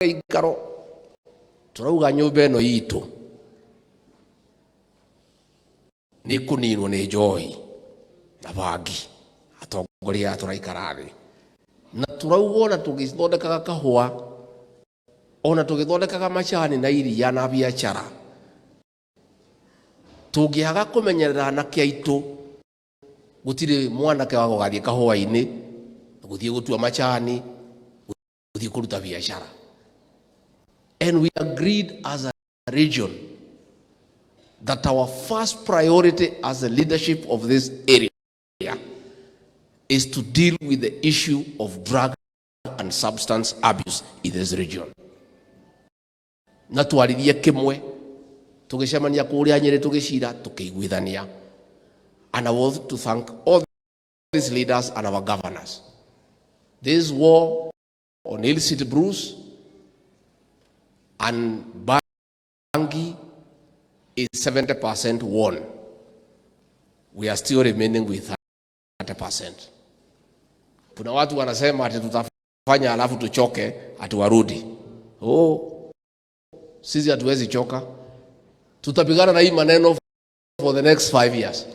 Gĩikaro tũrauga nyũmba ĩno itũ nĩ kũninwo nĩ njohi na bangi. Atongoria aya tũraikara thĩ na tũrauga ona tũgĩthondekaga kahũa, ona tũgĩthondekaga macani na iria na biacara, tũngĩaga kũmenyerera anake aitũ, gũtirĩ mwanake wa gũgathiĩ kahũa-inĩ, gũthiĩ gũtua macani, gũthiĩ kũruta biacara. And we agreed as a region that our first priority as a leadership of this area is to deal with the issue of drug and substance abuse in this region. Na twaririe kimwe tugicemania kuria Nyeri, tugicira, tukiguithania. And I want to thank all these leaders and our governors. This war on illicit brews and bangi is 70% won. We are still remaining with 30%. Kuna watu wanasema ati tutafanya alafu tuchoke, ati warudi. Oh, sisi hatuwezi choka. Tutapigana na hii maneno for the next 5 years.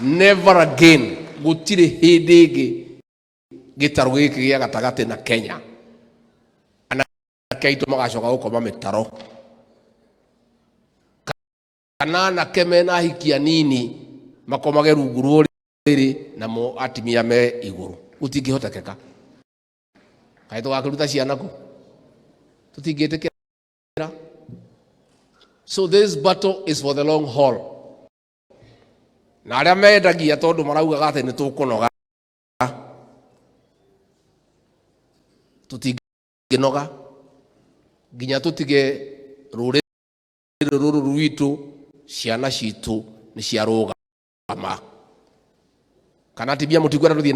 Never again, gutire hindi ingi gĩtarũ gĩkĩ gĩa gatagatĩ na Kenya anake aitũ magacoka gũkoma mĩtaro, kana anake mena ahiki anini makomage rungu rwa ũrĩrĩ namo atimia me igũrũ. Gũtingĩhotekeka. Kaĩ tũgakĩruta ciana kũ? Tũtingĩtĩkĩra. So this battle is for the long haul. Na arĩa mendagia, tondũ maraugaga atĩ nĩ tũkũnoga, tũtingĩnoga nginya tũtige rũrĩrĩ rũrũ rwitũ, ciana citũ nĩ ciarũgama. Kana atimia, mũtikuenda tũthiĩ na